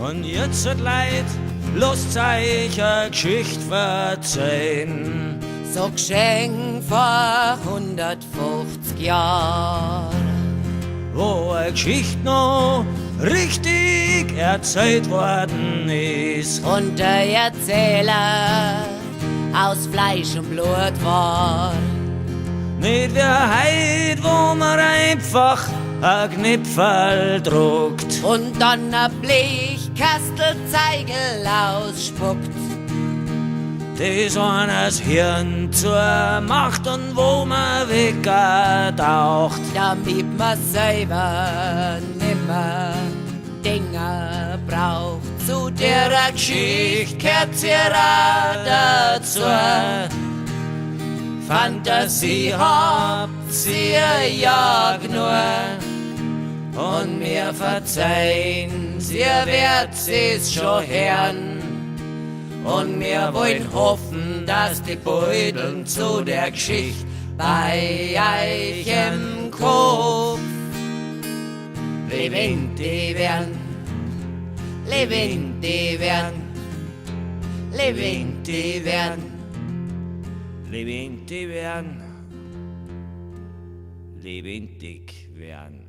Und jetzt, Leid, lasst euch a Geschicht verzeihen. So geschenkt vor 150 Jahren. Wo a Geschicht noch richtig erzählt worden ist. Und der Erzähler aus Fleisch und Blut war. Nicht wie heut, wo man einfach a Knipferl druckt. Und dann a Blechkastelzeigel ausspuckt. Das eines Hirn zur Macht und wo man wegtaucht. Damit man selber nimmer Dinge braucht. Zu der Geschichte gehört sie auch dazu. Fantasie habt ihr ja genug. Und mir verzeihen, ihr werdet es schon hören. Und wir wollen hoffen, dass die Beuteln zu der Geschichte bei euch im Kopf lebendig werden, lebendig werden, lebendig werden, lebendig werden, lebendig werden.